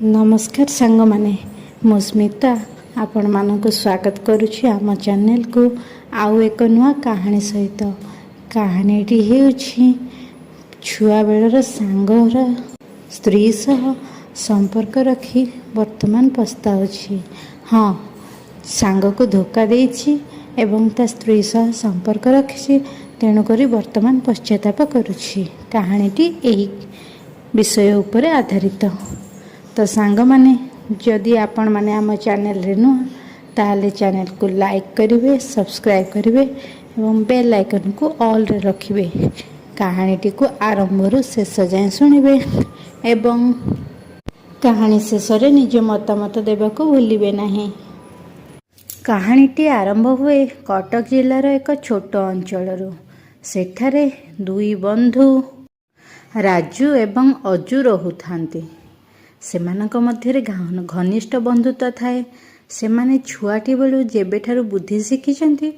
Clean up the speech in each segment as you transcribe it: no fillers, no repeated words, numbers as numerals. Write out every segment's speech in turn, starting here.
ନମସ୍କାର ସାଙ୍ଗମାନେ, ମୁଁ ସ୍ମିତା ଆପଣମାନଙ୍କୁ ସ୍ୱାଗତ କରୁଛି ଆମ ଚ୍ୟାନେଲକୁ ଆଉ ଏକ ନୂଆ କାହାଣୀ ସହିତ। କାହାଣୀଟି ହେଉଛି ଛୁଆବେଳର ସାଙ୍ଗର ସ୍ତ୍ରୀ ସହ ସମ୍ପର୍କ ରଖି ବର୍ତ୍ତମାନ ପସ୍ତାଉଛି। ହଁ, ସାଙ୍ଗକୁ ଧୋକା ଦେଇଛି ଏବଂ ତା ସ୍ତ୍ରୀ ସହ ସମ୍ପର୍କ ରଖିଛି, ତେଣୁକରି ବର୍ତ୍ତମାନ ପଶ୍ଚାତାପ କରୁଛି। କାହାଣୀଟି ଏହି ବିଷୟ ଉପରେ ଆଧାରିତ। ତ ସାଙ୍ଗମାନେ, ଯଦି ଆପଣମାନେ ଆମ ଚ୍ୟାନେଲରେ ନୂଆ, ତାହେଲେ ଚ୍ୟାନେଲକୁ ଲାଇକ୍ କରିବେ, ସବସ୍କ୍ରାଇବ୍ କରିବେ ଏବଂ ବେଲ୍ ଆଇକନ୍କୁ ଅଲ୍ରେ ରଖିବେ। କାହାଣୀଟିକୁ ଆରମ୍ଭରୁ ଶେଷ ଯାଏଁ ଶୁଣିବେ ଏବଂ କାହାଣୀ ଶେଷରେ ନିଜ ମତାମତ ଦେବାକୁ ଭୁଲିବେ ନାହିଁ। କାହାଣୀଟି ଆରମ୍ଭ ହୁଏ କଟକ ଜିଲ୍ଲାର ଏକ ଛୋଟ ଅଞ୍ଚଳରୁ। ସେଠାରେ ଦୁଇ ବନ୍ଧୁ ରାଜୁ ଏବଂ ଅଜୁ ରହୁଥାନ୍ତି। ସେମାନଙ୍କ ମଧ୍ୟରେ ଘନିଷ୍ଠ ବନ୍ଧୁତା ଥାଏ। ସେମାନେ ଛୁଆଟି ବେଳୁ ଯେବେଠାରୁ ବୁଦ୍ଧି ଶିଖିଛନ୍ତି,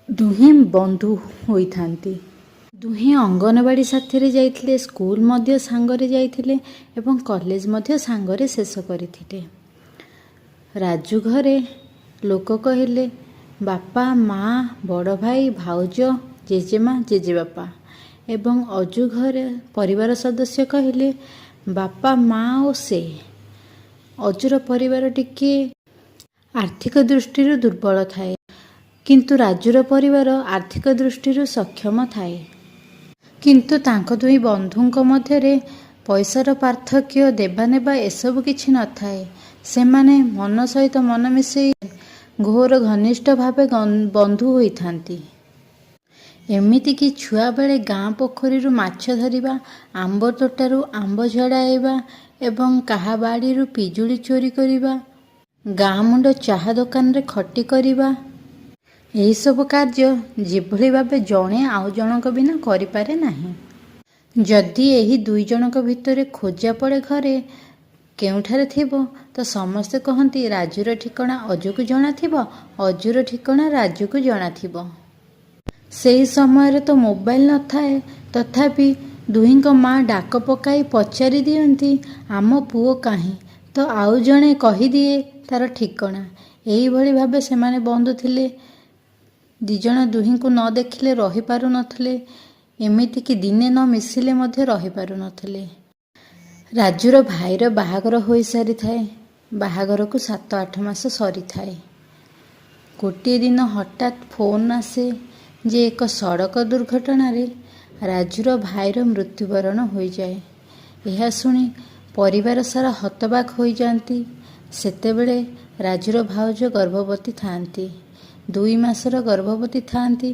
ଦୁହେଁ ବନ୍ଧୁ ହୋଇଥାନ୍ତି। ଦୁହେଁ ଅଙ୍ଗନବାଡ଼ି ସାଥିରେ ଯାଇଥିଲେ, ସ୍କୁଲ ମଧ୍ୟ ସାଙ୍ଗରେ ଯାଇଥିଲେ ଏବଂ କଲେଜ ମଧ୍ୟ ସାଙ୍ଗରେ ଶେଷ କରିଥିଲେ। ରାଜୁ ଘରେ ଲୋକ କହିଲେ ବାପା, ମା, ବଡ଼ ଭାଇ, ଭାଉଜ, ଜେଜେମା, ଜେଜେବାପା ଏବଂ ଅଜୁ ଘରେ ପରିବାର ସଦସ୍ୟ କହିଲେ ବାପା, ମା ଓ ସେ। ଅଜୁର ପରିବାର ଟିକିଏ ଆର୍ଥିକ ଦୃଷ୍ଟିରୁ ଦୁର୍ବଳ ଥାଏ, କିନ୍ତୁ ରାଜୁର ପରିବାର ଆର୍ଥିକ ଦୃଷ୍ଟିରୁ ସକ୍ଷମ ଥାଏ। କିନ୍ତୁ ତାଙ୍କ ଦୁଇ ବନ୍ଧୁଙ୍କ ମଧ୍ୟରେ ପଇସାର ପାର୍ଥକ୍ୟ, ଦେବା ନେବା ଏସବୁ କିଛି ନଥାଏ। ସେମାନେ ମନ ସହିତ ମନ ମିଶେଇ ଘୋର ଘନିଷ୍ଠ ଭାବେ ବନ୍ଧୁ ହୋଇଥାନ୍ତି। ଏମିତିକି ଛୁଆବେଳେ ଗାଁ ପୋଖରୀରୁ ମାଛ ଧରିବା, ଆମ୍ବ ତୋଟାରୁ ଆମ୍ବ ଝଡ଼ାଇବା ଏବଂ କାହା ବାଡ଼ିରୁ ପିଜୁଳି ଚୋରି କରିବା, ଗାଁ ମୁଣ୍ଡ ଚାହା ଦୋକାନରେ ଖଟି କରିବା, ଏହିସବୁ କାର୍ଯ୍ୟ ଯେଭଳି ଭାବେ ଜଣେ ଆଉ ଜଣଙ୍କ ବିନା କରିପାରେ ନାହିଁ। ଯଦି ଏହି ଦୁଇ ଜଣଙ୍କ ଭିତରେ ଖୋଜା ପଡ଼େ ଘରେ କେଉଁଠାରେ ଥିବ, ତ ସମସ୍ତେ କହନ୍ତି ରାଜୁର ଠିକଣା ଅଜୁକୁ ଜଣାଥିବ, ଅଜୁର ଠିକଣା ରାଜୁକୁ ଜଣାଥିବ। ସେହି ସମୟରେ ତ ମୋବାଇଲ ନଥାଏ, ତଥାପି ଦୁହିଁଙ୍କ ମା ଡାକ ପକାଇ ପଚାରି ଦିଅନ୍ତି, ଆମ ପୁଅ କାହିଁ? ତ ଆଉ ଜଣେ କହିଦିଏ ତାର ଠିକଣା। ଏହିଭଳି ଭାବେ ସେମାନେ ବନ୍ଧୁ ଥିଲେ। ଦୁଇଜଣ ଦୁହିଁଙ୍କୁ ନ ଦେଖିଲେ ରହିପାରୁନଥିଲେ। ଏମିତିକି ଦିନେ ନ ମିଶିଲେ ମଧ୍ୟ ରହିପାରୁନଥିଲେ। ରାଜୁର ଭାଇର ବାହାଘର ହୋଇସାରିଥାଏ। ବାହାଘରକୁ 7-8 ମାସ ସରିଥାଏ। ଗୋଟିଏ ଦିନ ହଠାତ୍ ଫୋନ୍ ଆସେ ଯେ ଏକ ସଡ଼କ ଦୁର୍ଘଟଣାରେ ରାଜୁର ଭାଇର ମୃତ୍ୟୁବରଣ ହୋଇଯାଏ। ଏହା ଶୁଣି ପରିବାର ସାରା ହତବାକ୍ ହୋଇଯାଆନ୍ତି। ସେତେବେଳେ ରାଜୁର ଭାଉଜ ଗର୍ଭବତୀ ଥାଆନ୍ତି, 2 ମାସର ଗର୍ଭବତୀ ଥାଆନ୍ତି।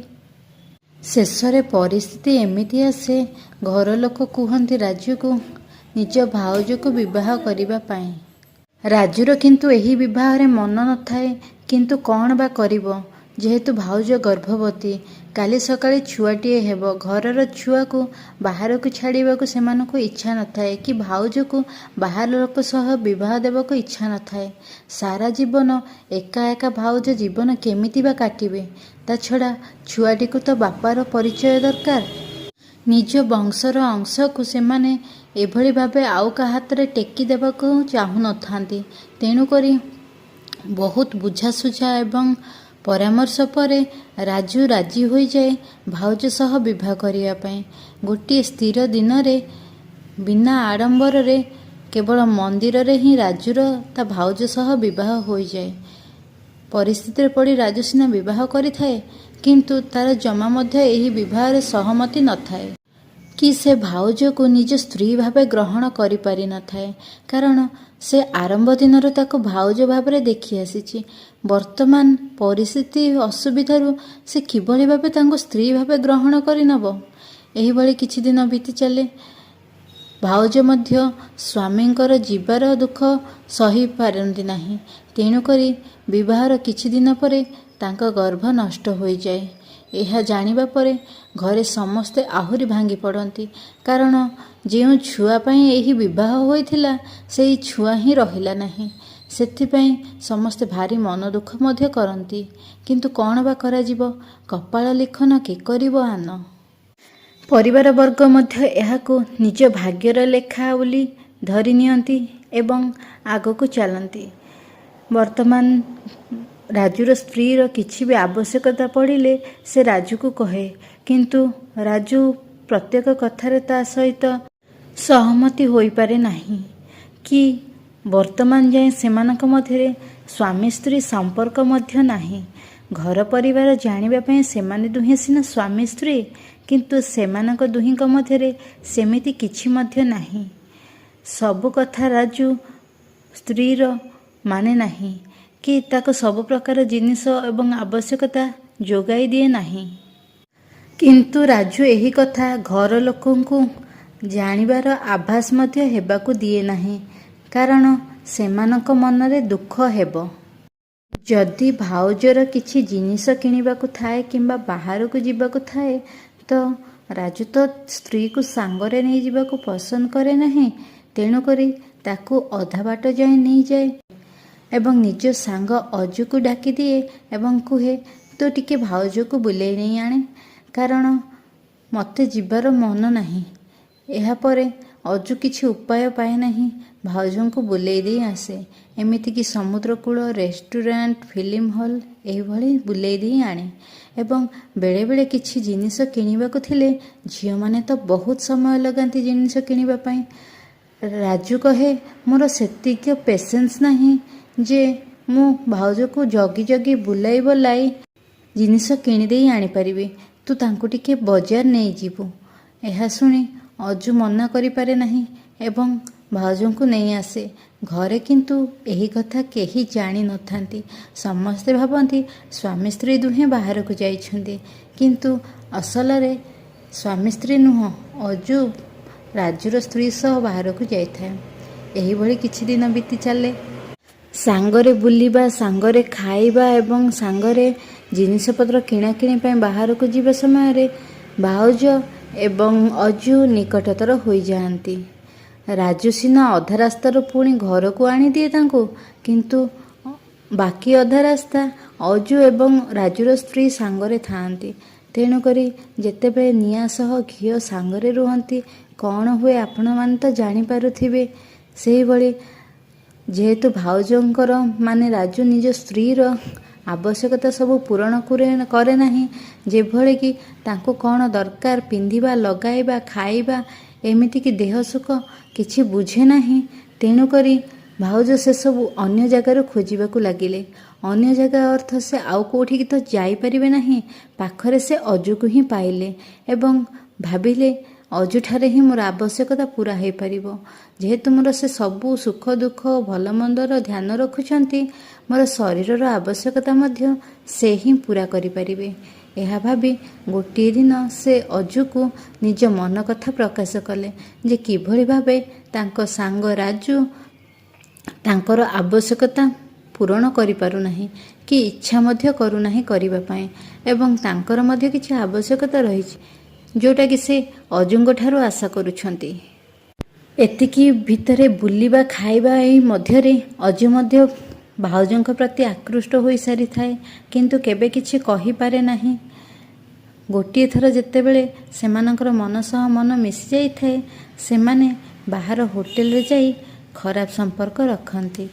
ଶେଷରେ ପରିସ୍ଥିତି ଏମିତି ଆସେ, ଘର ଲୋକ କୁହନ୍ତି ରାଜୁକୁ ନିଜ ଭାଉଜକୁ ବିବାହ କରିବା ପାଇଁ। ରାଜୁର କିନ୍ତୁ ଏହି ବିବାହରେ ମନ ନଥାଏ। କିନ୍ତୁ କ'ଣ ବା କରିବ? ଯେହେତୁ ଭାଉଜ ଗର୍ଭବତୀ, କାଲି ସକାଳେ ଛୁଆଟିଏ ହେବ। ଘରର ଛୁଆକୁ ବାହାରକୁ ଛାଡ଼ିବାକୁ ସେମାନଙ୍କୁ ଇଚ୍ଛା ନଥାଏ କି ଭାଉଜକୁ ବାହାର ଲୋକ ସହ ବିବାହ ଦେବାକୁ ଇଚ୍ଛା ନଥାଏ। ସାରା ଜୀବନ ଏକା ଏକା ଭାଉଜ ଜୀବନ କେମିତି ବା କାଟିବେ? ତା ଛଡ଼ା ଛୁଆଟିକୁ ତ ବାପାର ପରିଚୟ ଦରକାର। ନିଜ ବଂଶର ଅଂଶକୁ ସେମାନେ ଏଭଳି ଭାବେ ଆଉ କାହା ହାତରେ ଟେକି ଦେବାକୁ ଚାହୁଁନଥାନ୍ତି। ତେଣୁକରି ବହୁତ ବୁଝାସୁଝା ଏବଂ ପରାମର୍ଶ ପରେ ରାଜୁ ରାଜି ହୋଇଯାଏ ଭାଉଜ ସହ ବିବାହ କରିବା ପାଇଁ। ଗୋଟିଏ ସ୍ଥିର ଦିନରେ ବିନା ଆଡ଼ମ୍ବରରେ କେବଳ ମନ୍ଦିରରେ ହିଁ ରାଜୁର ତା ଭାଉଜ ସହ ବିବାହ ହୋଇଯାଏ। ପରିସ୍ଥିତିରେ ପଡ଼ି ରାଜୁ ସିନା ବିବାହ କରିଥାଏ, କିନ୍ତୁ ତାର ଜମା ମଧ୍ୟ ଏହି ବିବାହରେ ସହମତି ନଥାଏ କି ସେ ଭାଉଜକୁ ନିଜ ସ୍ତ୍ରୀ ଭାବେ ଗ୍ରହଣ କରିପାରିନଥାଏ। କାରଣ ସେ ଆରମ୍ଭ ଦିନରୁ ତାକୁ ଭାଉଜ ଭାବରେ ଦେଖି ଆସିଛି। ବର୍ତ୍ତମାନ ପରିସ୍ଥିତି ଅସୁବିଧାରୁ ସେ କିଭଳି ଭାବେ ତାଙ୍କୁ ସ୍ତ୍ରୀ ଭାବେ ଗ୍ରହଣ କରିନେବ? ଏହିଭଳି କିଛି ଦିନ ବିତି ଚାଲେ। ଭାଉଜ ମଧ୍ୟ ସ୍ୱାମୀଙ୍କର ଯିବାର ଦୁଃଖ ସହି ପାରନ୍ତି ନାହିଁ। ତେଣୁକରି ବିବାହର କିଛି ଦିନ ପରେ ତାଙ୍କ ଗର୍ଭ ନଷ୍ଟ ହୋଇଯାଏ। ଏହା ଜାଣିବା ପରେ ଘରେ ସମସ୍ତେ ଆହୁରି ଭାଙ୍ଗି ପଡ଼ନ୍ତି। କାରଣ ଯେଉଁ ଛୁଆ ପାଇଁ ଏହି ବିବାହ ହୋଇଥିଲା, ସେହି ଛୁଆ ହିଁ ରହିଲା ନାହିଁ। ସେଥିପାଇଁ ସମସ୍ତେ ଭାରି ମନ ଦୁଃଖ ମଧ୍ୟ କରନ୍ତି। କିନ୍ତୁ କ'ଣ ବା କରାଯିବ? କପାଳ ଲିଖନ କେ କରିବ ଆନ? ପରିବାର ବର୍ଗ ମଧ୍ୟ ଏହାକୁ ନିଜ ଭାଗ୍ୟର ଲେଖା ବୋଲି ଧରି ନିଅନ୍ତି। ଏବଂ ଆଗକୁ ଚାଲନ୍ତି। ବର୍ତ୍ତମାନ ରାଜୁର ସ୍ତ୍ରୀର କିଛି ବି ଆବଶ୍ୟକତା ପଡ଼ିଲେ ସେ ରାଜୁକୁ କହେ, କିନ୍ତୁ ରାଜୁ ପ୍ରତ୍ୟେକ କଥାରେ ତା ସହିତ ସହମତି ହୋଇପାରେ ନାହିଁ କି ବର୍ତ୍ତମାନ ଯାଏଁ ସେମାନଙ୍କ ମଧ୍ୟରେ ସ୍ୱାମୀ ସ୍ତ୍ରୀ ସମ୍ପର୍କ ମଧ୍ୟ ନାହିଁ। ଘର ପରିବାର ଜାଣିବା ପାଇଁ ସେମାନେ ଦୁହେଁ ସିନା ସ୍ୱାମୀ ସ୍ତ୍ରୀ, କିନ୍ତୁ ସେମାନଙ୍କ ଦୁହିଁଙ୍କ ମଧ୍ୟରେ ସେମିତି କିଛି ମଧ୍ୟ ନାହିଁ। ସବୁ କଥା ରାଜୁ ସ୍ତ୍ରୀର ମାନେ ନାହିଁ କି ତାକୁ ସବୁ ପ୍ରକାର ଜିନିଷ ଏବଂ ଆବଶ୍ୟକତା ଯୋଗାଇ ଦିଏ ନାହିଁ। କିନ୍ତୁ ରାଜୁ ଏହି କଥା ଘର ଲୋକଙ୍କୁ ଜାଣିବାର ଆଭାସ ମଧ୍ୟ ହେବାକୁ ଦିଏ ନାହିଁ, କାରଣ ସେମାନଙ୍କ ମନରେ ଦୁଃଖ ହେବ। ଯଦି ଭାଉଜର କିଛି ଜିନିଷ କିଣିବାକୁ ଥାଏ କିମ୍ବା ବାହାରକୁ ଯିବାକୁ ଥାଏ, ତ ରାଜୁ ତ ସ୍ତ୍ରୀକୁ ସାଙ୍ଗରେ ନେଇଯିବାକୁ ପସନ୍ଦ କରେ ନାହିଁ। ତେଣୁକରି ତାକୁ ଅଧା ବାଟ ଯାଏଁ ନେଇଯାଏ ଏବଂ ନିଜ ସାଙ୍ଗ ଅଜୁକୁ ଡାକିଦିଏ ଏବଂ କୁହେ, ତୁ ଟିକେ ଭାଉଜକୁ ବୁଲେଇ ନେଇ ଆଣେ, କାରଣ ମୋତେ ଯିବାର ମନ ନାହିଁ। ଏହାପରେ ଅଜୁ କିଛି ଉପାୟ ପାଏ ନାହିଁ, ଭାଉଜଙ୍କୁ ବୁଲେଇ ଦେଇ ଆସେ। ଏମିତିକି ସମୁଦ୍ରକୂଳ, ରେଷ୍ଟୁରାଣ୍ଟ, ଫିଲ୍ମ ହଲ୍ ଏହିଭଳି ବୁଲେଇ ଦେଇ ଆଣେ। ଏବଂ ବେଳେବେଳେ କିଛି ଜିନିଷ କିଣିବାକୁ ଥିଲେ ଝିଅମାନେ ତ ବହୁତ ସମୟ ଲଗାନ୍ତି ଜିନିଷ କିଣିବା ପାଇଁ। ରାଜୁ କହେ, ମୋର ସେତିକି ପେସେନ୍ସ ନାହିଁ ଯେ ମୁଁ ଭାଉଜକୁ ଜଗି ଜଗି ବୁଲାଇ ବୁଲାଇ ଜିନିଷ କିଣିଦେଇ ଆଣିପାରିବି। ତୁ ତାଙ୍କୁ ଟିକେ ବଜାର ନେଇଯିବୁ। ଏହା ଶୁଣି ଅଜୁ ମନା କରିପାରେ ନାହିଁ ଏବଂ ଭାଉଜଙ୍କୁ ନେଇ ଆସେ। ଘରେ କିନ୍ତୁ ଏହି କଥା କେହି ଜାଣିନଥାନ୍ତି। ସମସ୍ତେ ଭାବନ୍ତି ସ୍ୱାମୀ ସ୍ତ୍ରୀ ଦୁହେଁ ବାହାରକୁ ଯାଇଛନ୍ତି, କିନ୍ତୁ ଅସଲରେ ସ୍ୱାମୀ ସ୍ତ୍ରୀ ନୁହଁ, ଅଜୁ ରାଜୁର ସ୍ତ୍ରୀ ସହ ବାହାରକୁ ଯାଇଥାଏ। ଏହିଭଳି କିଛି ଦିନ ବିତି ଚାଲେ। ସାଙ୍ଗରେ ବୁଲିବା, ସାଙ୍ଗରେ ଖାଇବା ଏବଂ ସାଙ୍ଗରେ ଜିନିଷପତ୍ର କିଣାକିଣି ପାଇଁ ବାହାରକୁ ଯିବା ସମୟରେ ଭାଉଜ ଏବଂ ଅଜୁ ନିକଟତର ହୋଇଯାଆନ୍ତି। ରାଜୁ ସିନା ଅଧା ରାସ୍ତାରୁ ପୁଣି ଘରକୁ ଆଣିଦିଏ ତାଙ୍କୁ, କିନ୍ତୁ ବାକି ଅଧା ରାସ୍ତା ଅଜୁ ଏବଂ ରାଜୁର ସ୍ତ୍ରୀ ସାଙ୍ଗରେ ଥାଆନ୍ତି। ତେଣୁକରି ଯେତେବେଳେ ନିଆଁ ସହ ଘିଅ ସାଙ୍ଗରେ ରୁହନ୍ତି, କ'ଣ ହୁଏ ଆପଣମାନେ ତ ଜାଣିପାରୁଥିବେ। ସେହିଭଳି ଯେହେତୁ ଭାଉଜଙ୍କର, ମାନେ ରାଜୁ ନିଜ ସ୍ତ୍ରୀର ଆବଶ୍ୟକତା ସବୁ ପୂରଣ କରେ ନାହିଁ, ଯେଭଳିକି ତାଙ୍କୁ କ'ଣ ଦରକାର, ପିନ୍ଧିବା, ଲଗାଇବା, ଖାଇବା, ଏମିତିକି ଦେହ ସୁଖ କିଛି ବୁଝେ ନାହିଁ। ତେଣୁକରି ଭାଉଜ ସେସବୁ ଅନ୍ୟ ଜାଗାରୁ ଖୋଜିବାକୁ ଲାଗିଲେ। ଅନ୍ୟ ଜାଗା ଅର୍ଥ ସେ ଆଉ କେଉଁଠିକି ତ ଯାଇପାରିବେ ନାହିଁ, ପାଖରେ ସେ ଅଜୁକୁ ହିଁ ପାଇଲେ ଏବଂ ଭାବିଲେ ଅଜୁଠାରେ ହିଁ ମୋର ଆବଶ୍ୟକତା ପୂରା ହୋଇପାରିବ। ଯେହେତୁ ମୋର ସେ ସବୁ ସୁଖ ଦୁଃଖ ଭଲମନ୍ଦର ଧ୍ୟାନ ରଖୁଛନ୍ତି, ମୋର ଶରୀରର ଆବଶ୍ୟକତା ମଧ୍ୟ ସେ ହିଁ ପୂରା କରିପାରିବେ। ଏହା ଭାବି ଗୋଟିଏ ଦିନ ସେ ଅଜୁକୁ ନିଜ ମନ କଥା ପ୍ରକାଶ କଲେ ଯେ କିଭଳି ଭାବେ ତାଙ୍କ ସାଙ୍ଗ ରାଜୁ ତାଙ୍କର ଆବଶ୍ୟକତା ପୂରଣ କରିପାରୁନାହିଁ କି ଇଚ୍ଛା ମଧ୍ୟ କରୁନାହିଁ କରିବା ପାଇଁ, ଏବଂ ତାଙ୍କର ମଧ୍ୟ କିଛି ଆବଶ୍ୟକତା ରହିଛି ଯେଉଁଟାକି ସେ ଅଜୁଙ୍କ ଠାରୁ ଆଶା କରୁଛନ୍ତି। ଏତିକି ଭିତରେ ବୁଲିବା, ଖାଇବା ଏଇ ମଧ୍ୟରେ ଅଜୁ ମଧ୍ୟ ଭାଉଜଙ୍କ ପ୍ରତି ଆକୃଷ୍ଟ ହୋଇସାରିଥାଏ, କିନ୍ତୁ କେବେ କିଛି କହିପାରେ ନାହିଁ। ଗୋଟିଏ ଥର ଯେତେବେଳେ ସେମାନଙ୍କର ମନ ସହ ମନ ମିଶିଯାଇଥାଏ, ସେମାନେ ବାହାର ହୋଟେଲରେ ଯାଇ ଖରାପ ସମ୍ପର୍କ ରଖନ୍ତି।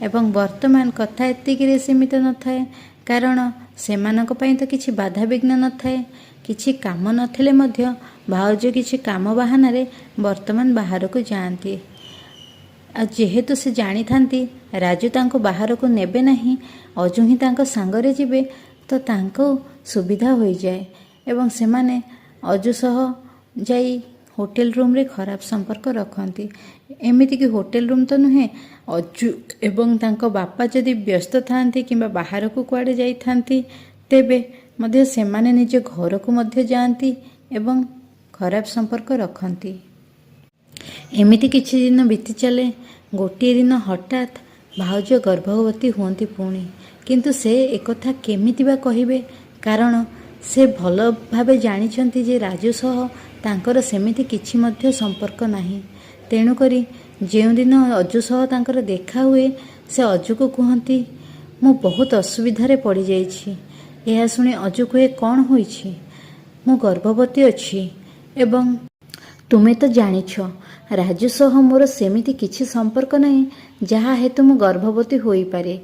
ଏବଂ ବର୍ତ୍ତମାନ କଥା ଏତିକିରେ ସୀମିତ ନଥାଏ, କାରଣ ସେମାନଙ୍କ ପାଇଁ ତ କିଛି ବାଧାବିଘ୍ନ ନଥାଏ। କିଛି କାମ ନଥିଲେ ମଧ୍ୟ ଭାଉଜ କିଛି କାମ ବାହାନାରେ ବର୍ତ୍ତମାନ ବାହାରକୁ ଯାଆନ୍ତି। ଆଉ ଯେହେତୁ ସେ ଜାଣିଥାନ୍ତି ରାଜୁ ତାଙ୍କୁ ବାହାରକୁ ନେବେ ନାହିଁ, ଅଜୁ ହିଁ ତାଙ୍କ ସାଙ୍ଗରେ ଯିବେ, ତ ତାଙ୍କୁ ସୁବିଧା ହୋଇଯାଏ ଏବଂ ସେମାନେ ଅଜୁ ସହ ଯାଇ ହୋଟେଲ ରୁମ୍ରେ ଖରାପ ସମ୍ପର୍କ ରଖନ୍ତି। ଏମିତିକି ହୋଟେଲ ରୁମ୍ ତ ନୁହେଁ, ଅଜୁ ଏବଂ ତାଙ୍କ ବାପା ଯଦି ବ୍ୟସ୍ତ ଥାଆନ୍ତି କିମ୍ବା ବାହାରକୁ କୁଆଡ଼େ ଯାଇଥାନ୍ତି, ତେବେ ମଧ୍ୟ ସେମାନେ ନିଜ ଘରକୁ ମଧ୍ୟ ଯାଆନ୍ତି ଏବଂ ଖରାପ ସମ୍ପର୍କ ରଖନ୍ତି। ଏମିତି କିଛି ଦିନ ବିତି ଚାଲେ। ଗୋଟିଏ ଦିନ ହଠାତ୍ ଭାଉଜ ଗର୍ଭବତୀ ହୁଅନ୍ତି ପୁଣି। କିନ୍ତୁ ସେ ଏକଥା କେମିତି ବା କହିବେ, କାରଣ ସେ ଭଲ ଭାବେ ଜାଣିଛନ୍ତି ଯେ ରାଜୁ ସହ ତାଙ୍କର ସେମିତି କିଛି ମଧ୍ୟ ସମ୍ପର୍କ ନାହିଁ। ତେଣୁକରି ଯେଉଁଦିନ ଅଜୁ ସହ ତାଙ୍କର ଦେଖା ହୁଏ, ସେ ଅଜୁକୁ କୁହନ୍ତି, ମୁଁ ବହୁତ ଅସୁବିଧାରେ ପଡ଼ିଯାଇଛି। ଏହା ଶୁଣି ଅଜୁ କୁହେ, କ'ଣ ହୋଇଛି? ମୁଁ ଗର୍ଭବତୀ ଅଛି ଏବଂ ତୁମେ ତ ଜାଣିଛ, ରାଜୁ ସହ ମୋର ସେମିତି କିଛି ସମ୍ପର୍କ ନାହିଁ ଯାହା ହେତୁ ମୁଁ ଗର୍ଭବତୀ ହୋଇପାରେ।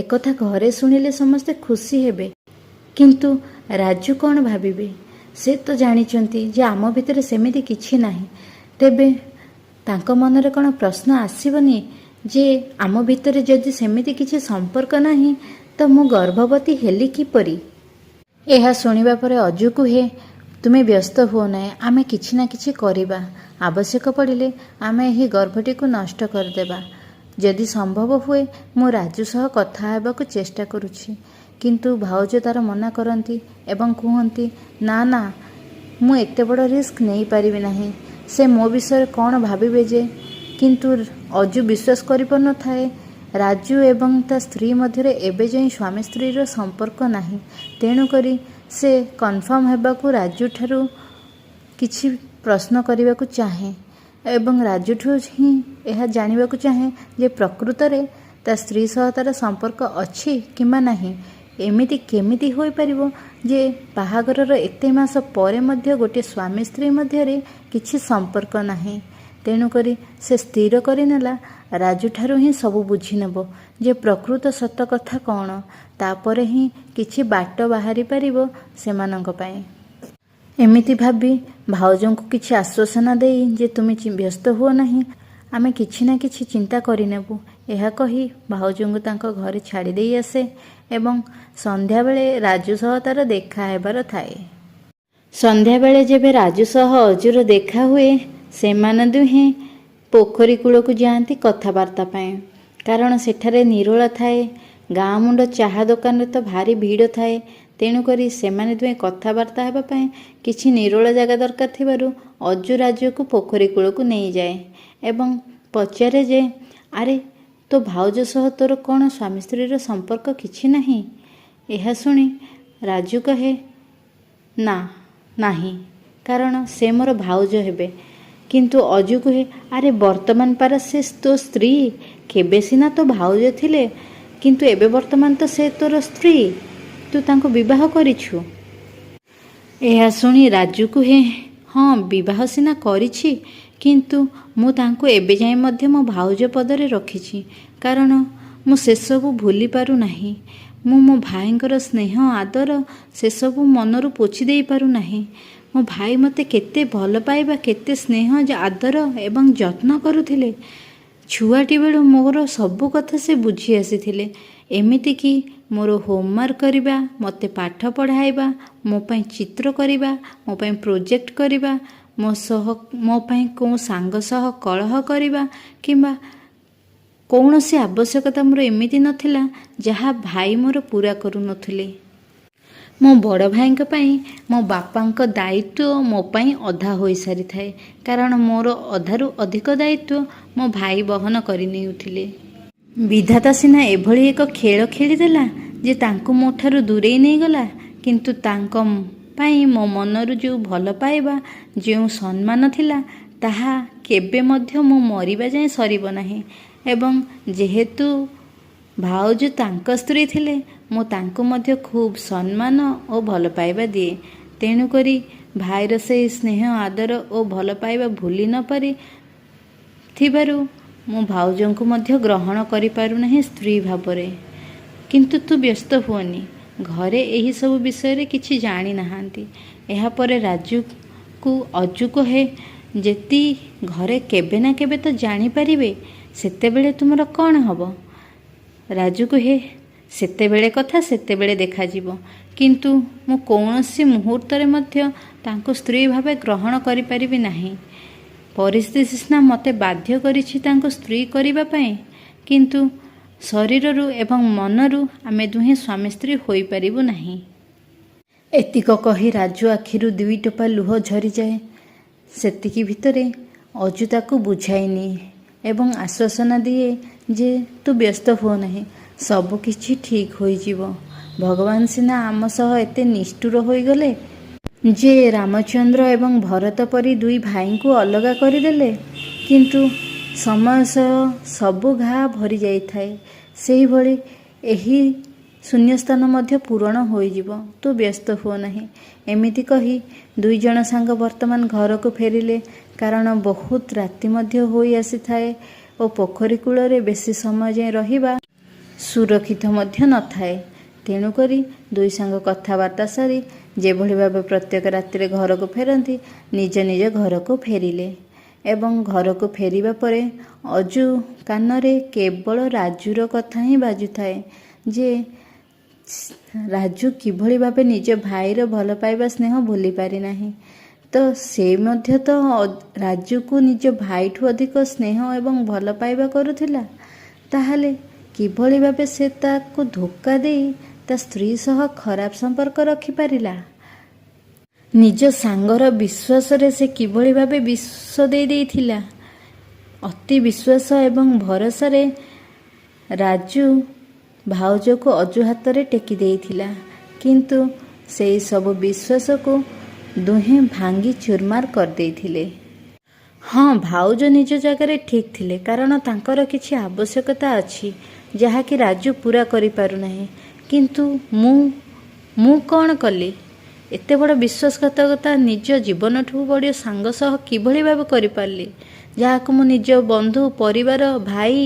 ଏକଥା ଘରେ ଶୁଣିଲେ ସମସ୍ତେ ଖୁସି ହେବେ, କିନ୍ତୁ ରାଜୁ କ'ଣ ଭାବିବେ? ସେ ତ ଜାଣିଛନ୍ତି ଯେ ଆମ ଭିତରେ ସେମିତି କିଛି ନାହିଁ। ତେବେ ତାଙ୍କ ମନରେ କ'ଣ ପ୍ରଶ୍ନ ଆସିବନି ଯେ ଆମ ଭିତରେ ଯଦି ସେମିତି କିଛି ସମ୍ପର୍କ ନାହିଁ ତ ମୁଁ ଗର୍ଭବତୀ ହେଲି କିପରି? ଏହା ଶୁଣିବା ପରେ ଅଜୁ କୁହେ, ତୁମେ ବ୍ୟସ୍ତ ହୁଅ ନାହିଁ, ଆମେ କିଛି ନା କିଛି କରିବା। ଆବଶ୍ୟକ ପଡ଼ିଲେ ଆମେ ଏହି ଗର୍ଭଟିକୁ ନଷ୍ଟ କରିଦେବା। ଯଦି ସମ୍ଭବ ହୁଏ ମୁଁ ରାଜୁ ସହ କଥା ହେବାକୁ ଚେଷ୍ଟା କରୁଛି। କିନ୍ତୁ ଭାଉଜ ତାର ମନା କରନ୍ତି ଏବଂ କୁହନ୍ତି, ନା ନା, ମୁଁ ଏତେ ବଡ଼ ରିସ୍କ ନେଇପାରିବି ନାହିଁ। ସେ ମୋ ବିଷୟରେ କ'ଣ ଭାବିବେ ଯେ। କିନ୍ତୁ ଅଜୁ ବିଶ୍ୱାସ କରିପାରୁନଥାଏ ରାଜୁ ଏବଂ ତା ସ୍ତ୍ରୀ ମଧ୍ୟରେ ଏବେ ଯାଏଁ ସ୍ୱାମୀ ସ୍ତ୍ରୀର ସମ୍ପର୍କ ନାହିଁ। ତେଣୁକରି ସେ କନଫର୍ମ ହେବାକୁ ରାଜୁଠାରୁ କିଛି ପ୍ରଶ୍ନ କରିବାକୁ ଚାହେଁ ଏବଂ ରାଜୁଠୁ ହିଁ ଏହା ଜାଣିବାକୁ ଚାହେଁ ଯେ ପ୍ରକୃତରେ ତା ସ୍ତ୍ରୀ ସହ ତାର ସମ୍ପର୍କ ଅଛି କିମ୍ବା ନାହିଁ। ଏମିତି କେମିତି ହୋଇପାରିବ ଯେ ବାହାଘରର ଏତେ ମାସ ପରେ ମଧ୍ୟ ଗୋଟିଏ ସ୍ୱାମୀ ସ୍ତ୍ରୀ ମଧ୍ୟରେ କିଛି ସମ୍ପର୍କ ନାହିଁ? ତେଣୁକରି ସେ ସ୍ଥିର କରିନେଲା ରାଜୁଠାରୁ ହିଁ ସବୁ ବୁଝିନେବ ଯେ ପ୍ରକୃତ ସତ କଥା କ'ଣ। ତାପରେ ହିଁ କିଛି ବାଟ ବାହାରି ପାରିବ ସେମାନଙ୍କ ପାଇଁ। ଏମିତି ଭାବି ଭାଉଜଙ୍କୁ କିଛି ଆଶ୍ୱାସନା ଦେଇ ଯେ ତୁମେ ବ୍ୟସ୍ତ ହୁଅ ନାହିଁ, ଆମେ କିଛି ନା କିଛି ଚିନ୍ତା କରିନେବୁ, ଏହା କହି ଭାଉଜଙ୍କୁ ତାଙ୍କ ଘରେ ଛାଡ଼ି ଦେଇ ଆସେ ଏବଂ ସନ୍ଧ୍ୟାବେଳେ ରାଜୁ ସହ ତାର ଦେଖା ହେବାର ଥାଏ। ସନ୍ଧ୍ୟାବେଳେ ଯେବେ ରାଜୁ ସହ ଅଜୁର ଦେଖା ହୁଏ, ସେମାନେ ଦୁହେଁ ପୋଖରୀ କୂଳକୁ ଯାଆନ୍ତି କଥାବାର୍ତ୍ତା ପାଇଁ, କାରଣ ସେଠାରେ ନିରୋଳା ଥାଏ। ଗାଁ ମୁଣ୍ଡ ଚାହା ଦୋକାନରେ ତ ଭାରି ଭିଡ଼ ଥାଏ। ତେଣୁକରି ସେମାନେ ଦୁହେଁ କଥାବାର୍ତ୍ତା ହେବା ପାଇଁ କିଛି ନିରୋଳା ଜାଗା ଦରକାର ଥିବାରୁ ଅଜୁ ରାଜୁକୁ ପୋଖରୀ କୂଳକୁ ନେଇଯାଏ ଏବଂ ପଚାରେ ଯେ ଆରେ, ତୋ ଭାଉଜ ସହ ତୋର କ'ଣ ସ୍ୱାମୀ ସ୍ତ୍ରୀର ସମ୍ପର୍କ କିଛି ନାହିଁ? ଏହା ଶୁଣି ରାଜୁ କହେ, ନା, ନାହିଁ, କାରଣ ସେ ମୋର ଭାଉଜ ହେବେ। କିନ୍ତୁ ଅଜୁ କୁହେ, ଆରେ ବର୍ତ୍ତମାନ ପାରା ସେ ତୋ ସ୍ତ୍ରୀ, କେବେ ସିନା ତୋ ଭାଉଜ ଥିଲେ, କିନ୍ତୁ ଏବେ ବର୍ତ୍ତମାନ ତ ସେ ତୋର ସ୍ତ୍ରୀ, ତୁ ତାଙ୍କୁ ବିବାହ କରିଛୁ। ଏହା ଶୁଣି ରାଜୁ କୁହେ, ହଁ, ବିବାହ ସିନା କରିଛି, କିନ୍ତୁ ମୁଁ ତାଙ୍କୁ ଏବେ ଯାଏଁ ମଧ୍ୟ ମୋ ଭାଉଜ ପଦରେ ରଖିଛି, କାରଣ ମୁଁ ସେସବୁ ଭୁଲି ପାରୁନାହିଁ। ମୁଁ ମୋ ଭାଇଙ୍କର ସ୍ନେହ ଆଦର ସେସବୁ ମନରୁ ପୋଛି ଦେଇପାରୁନାହିଁ। ମୋ ଭାଇ ମୋତେ କେତେ ଭଲ ପାଇବା, କେତେ ସ୍ନେହ ଆଦର ଏବଂ ଯତ୍ନ କରୁଥିଲେ। ଛୁଆଟି ବେଳୁ ମୋର ସବୁ କଥା ସେ ବୁଝି ଆସିଥିଲେ। ଏମିତିକି ମୋର ହୋମୱାର୍କ କରିବା, ମୋତେ ପାଠ ପଢ଼ାଇବା, ମୋ ପାଇଁ ଚିତ୍ର କରିବା, ମୋ ପାଇଁ ପ୍ରୋଜେକ୍ଟ କରିବା, ମୋ ସହ ମୋ ପାଇଁ କେଉଁ ସାଙ୍ଗ ସହ କଳହ କରିବା କିମ୍ବା କୌଣସି ଆବଶ୍ୟକତା ମୋର ଏମିତି ନଥିଲା ଯାହା ଭାଇ ମୋର ପୂରା କରୁନଥିଲେ। ମୋ ବଡ଼ ଭାଇଙ୍କ ପାଇଁ ମୋ ବାପାଙ୍କ ଦାୟିତ୍ୱ ମୋ ପାଇଁ ଅଧା ହୋଇସାରିଥାଏ, କାରଣ ମୋର ଅଧାରୁ ଅଧିକ ଦାୟିତ୍ୱ ମୋ ଭାଇ ବହନ କରିନେଉଥିଲେ। ବିଧାତା ସିନା ଏଭଳି ଏକ ଖେଳ ଖେଳିଦେଲା ଯେ ତାଙ୍କୁ ମୋ ଠାରୁ ଦୂରେଇ ନେଇଗଲା, କିନ୍ତୁ ତାଙ୍କ ପାଇଁ ମୋ ମନରୁ ଯେଉଁ ଭଲ ପାଇବା, ଯେଉଁ ସମ୍ମାନ ଥିଲା, ତାହା କେବେ ମଧ୍ୟ ମୁଁ ମରିବା ଯାଏଁ ସରିବ ନାହିଁ। ଏବଂ ଯେହେତୁ ଭାଉଜ ତାଙ୍କ ସ୍ତ୍ରୀ ଥିଲେ, ମୁଁ ତାଙ୍କୁ ମଧ୍ୟ ଖୁବ୍ ସମ୍ମାନ ଓ ଭଲ ପାଇବା ଦିଏ। ତେଣୁକରି ଭାଇର ସେହି ସ୍ନେହ ଆଦର ଓ ଭଲ ପାଇବା ଭୁଲି ନପାରି ଥିବାରୁ ମୁଁ ଭାଉଜଙ୍କୁ ମଧ୍ୟ ଗ୍ରହଣ କରିପାରୁନାହିଁ ସ୍ତ୍ରୀ ଭାବରେ। କିନ୍ତୁ ତୁ ବ୍ୟସ୍ତ ହୁଅନି, ଘରେ ଏହିସବୁ ବିଷୟରେ କିଛି ଜାଣିନାହାନ୍ତି। ଏହାପରେ ରାଜୁକୁ ଅଜୁ କହେ, ଯଦି ଘରେ କେବେ ନା କେବେ ତ ଜାଣିପାରିବେ, ସେତେବେଳେ ତୁମର କ'ଣ ହେବ? ରାଜୁ କୁହେ, ସେତେବେଳେ କଥା ସେତେବେଳେ ଦେଖାଯିବ, କିନ୍ତୁ ମୁଁ କୌଣସି ମୁହୂର୍ତ୍ତରେ ମଧ୍ୟ ତାଙ୍କୁ ସ୍ତ୍ରୀ ଭାବେ ଗ୍ରହଣ କରିପାରିବି ନାହିଁ। ପରିସ୍ଥିତି ସିନା ମୋତେ ବାଧ୍ୟ କରିଛି ତାଙ୍କୁ ସ୍ତ୍ରୀ କରିବା ପାଇଁ, କିନ୍ତୁ ଶରୀରରୁ ଏବଂ ମନରୁ ଆମେ ଦୁହେଁ ସ୍ୱାମୀ ସ୍ତ୍ରୀ ହୋଇପାରିବୁ ନାହିଁ। ଏତିକ କହି ରାଜୁ ଆଖିରୁ ଦୁଇ ଟୋପା ଲୁହ ଝରିଯାଏ। ସେତିକି ଭିତରେ ଅଜୁ ତାକୁ ବୁଝାଇ ନିଏ ଏବଂ ଆଶ୍ୱାସନା ଦିଏ ଯେ ତୁ ବ୍ୟସ୍ତ ହୁଅ ନାହିଁ, ସବୁ କିଛି ଠିକ୍ ହୋଇଯିବ। ଭଗବାନ ସିନା ଆମ ସହ ଏତେ ନିଷ୍ଠୁର ହୋଇଗଲେ ଯେ ରାମଚନ୍ଦ୍ର ଏବଂ ଭରତ ପରି ଦୁଇ ଭାଇଙ୍କୁ ଅଲଗା କରିଦେଲେ, କିନ୍ତୁ ସମୟ ସହ ସବୁ ଘା ଭରି ଯାଇଥାଏ। ସେହିଭଳି ଏହି ଶୂନ୍ୟସ୍ଥାନ ମଧ୍ୟ ପୂରଣ ହୋଇଯିବ, ତୁ ବ୍ୟସ୍ତ ହୁଅ ନାହିଁ। ଏମିତି କହି ଦୁଇଜଣ ସାଙ୍ଗ ବର୍ତ୍ତମାନ ଘରକୁ ଫେରିଲେ, କାରଣ ବହୁତ ରାତି ମଧ୍ୟ ହୋଇ ଆସିଥାଏ ଓ ପୋଖରୀ କୂଳରେ ବେଶୀ ସମୟ ଯାଏଁ ରହିବା ସୁରକ୍ଷିତ ମଧ୍ୟ ନଥାଏ। ତେଣୁକରି ଦୁଇ ସାଙ୍ଗ କଥାବାର୍ତ୍ତା ସାରି ଯେଭଳି ଭାବେ ପ୍ରତ୍ୟେକ ରାତିରେ ଘରକୁ ଫେରନ୍ତି, ନିଜ ନିଜ ଘରକୁ ଫେରିଲେ। ଏବଂ ଘରକୁ ଫେରିବା ପରେ ଅଜୁ କାନରେ କେବଳ ରାଜୁର କଥା ହିଁ ବାଜୁଥାଏ ଯେ ରାଜୁ କିଭଳି ଭାବେ ନିଜ ଭାଇର ଭଲ ପାଇବା ସ୍ନେହ ଭୁଲି ପାରିନାହିଁ। ତ ସେ ମଧ୍ୟ ତ ରାଜୁକୁ ନିଜ ଭାଇଠୁ ଅଧିକ ସ୍ନେହ ଏବଂ ଭଲ ପାଇବା କରୁଥିଲା, ତାହେଲେ କିଭଳି ଭାବେ ସେ ତାକୁ ଧୋକା ଦେଇ ତା ସ୍ତ୍ରୀ ସହ ଖରାପ ସମ୍ପର୍କ ରଖିପାରିଲା? ନିଜ ସାଙ୍ଗର ବିଶ୍ୱାସରେ ସେ କିଭଳି ଭାବେ ବିଷ ଦେଇ ଦେଇଥିଲା? ଅତି ବିଶ୍ୱାସ ଏବଂ ଭରସାରେ ରାଜୁ ଭାଉଜକୁ ଅଜୁ ହାତରେ ଟେକି ଦେଇଥିଲା, କିନ୍ତୁ ସେଇ ସବୁ ବିଶ୍ୱାସକୁ ଦୁହେଁ ଭାଙ୍ଗି ଚୁରମାର କରିଦେଇଥିଲେ। ହଁ, ଭାଉଜ ନିଜ ଜାଗାରେ ଠିକ୍ ଥିଲେ, କାରଣ ତାଙ୍କର କିଛି ଆବଶ୍ୟକତା ଅଛି ଯାହାକି ରାଜୁ ପୂରା କରିପାରୁନାହିଁ। କିନ୍ତୁ ମୁଁ କ'ଣ କଲି? ଏତେ ବଡ଼ ବିଶ୍ୱାସଘାତକତା ନିଜ ଜୀବନଠୁ ବଡ଼ ସାଙ୍ଗ ସହ କିଭଳି ଭାବେ କରିପାରିଲି, ଯାହାକୁ ମୁଁ ନିଜ ବନ୍ଧୁ, ପରିବାର, ଭାଇ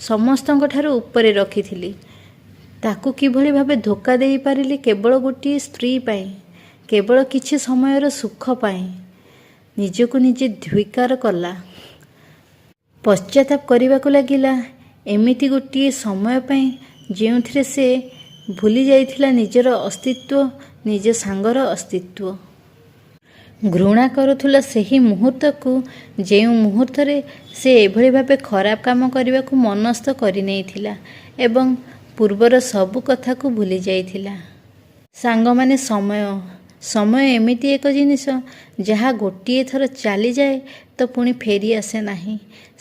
ସମସ୍ତଙ୍କ ଠାରୁ ଉପରେ ରଖିଥିଲି? ତାକୁ କିଭଳି ଭାବେ ଧୋକା ଦେଇପାରିଲି କେବଳ ଗୋଟିଏ ସ୍ତ୍ରୀ ପାଇଁ, କେବଳ କିଛି ସମୟର ସୁଖ ପାଇଁ? ନିଜକୁ ନିଜେ ଧିକ୍କାର କଲା, ପଶ୍ଚାତାପ କରିବାକୁ ଲାଗିଲା ଏମିତି ଗୋଟିଏ ସମୟ ପାଇଁ ଯେଉଁଥିରେ ସେ ଭୁଲି ଯାଇଥିଲା ନିଜର ଅସ୍ତିତ୍ୱ, ନିଜ ସାଙ୍ଗର ଅସ୍ତିତ୍ୱ। ଘୃଣା କରୁଥିଲା ସେହି ମୁହୂର୍ତ୍ତକୁ, ଯେଉଁ ମୁହୂର୍ତ୍ତରେ ସେ ଏଭଳି ଭାବେ ଖରାପ କାମ କରିବାକୁ ମନସ୍ଥ କରିନେଇଥିଲା ଏବଂ ପୂର୍ବର ସବୁ କଥାକୁ ଭୁଲି ଯାଇଥିଲା। ସାଙ୍ଗମାନେ, ସମୟ ଏମିତି ଏକ ଜିନିଷ ଯାହା ଗୋଟିଏ ଥର ଚାଲିଯାଏ ତ ପୁଣି ଫେରି ଆସେ ନାହିଁ।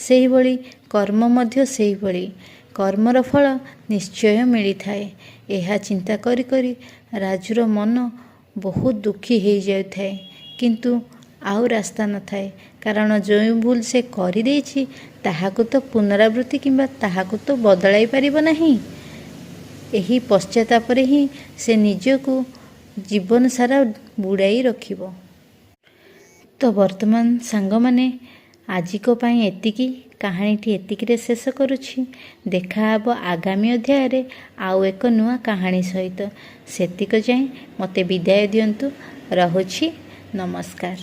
ସେହିଭଳି କର୍ମ ମଧ୍ୟ ସେହିଭଳି, କର୍ମର ଫଳ ନିଶ୍ଚୟ ମିଳିଥାଏ। ଏହା ଚିନ୍ତା କରି କରି ରାଜୁର ମନ ବହୁତ ଦୁଃଖୀ ହେଇଯାଉଥାଏ, କିନ୍ତୁ ଆଉ ରାସ୍ତା ନଥାଏ, କାରଣ ଯେଉଁ ଭୁଲ ସେ କରିଦେଇଛି ତାହାକୁ ତ ପୁନରାବୃତ୍ତି କିମ୍ବା ତାହାକୁ ତ ବଦଳାଇ ପାରିବ ନାହିଁ। ଏହି ପଶ୍ଚାତାପରେ ହିଁ ସେ ନିଜକୁ ଜୀବନ ସାରା ବୁଡ଼ାଇ ରଖିବ। ତ ବର୍ତ୍ତମାନ ସାଙ୍ଗମାନେ, ଆଜିକ ପାଇଁ ଏତିକି। କାହାଣୀଟି ଏତିକିରେ ଶେଷ କରୁଛି। ଦେଖାହେବ ଆଗାମୀ ଅଧ୍ୟାୟରେ ଆଉ ଏକ ନୂଆ କାହାଣୀ ସହିତ। ସେତିକ ଯାଏଁ ମୋତେ ବିଦାୟ ଦିଅନ୍ତୁ। ରହୁଛି, ନମସ୍କାର।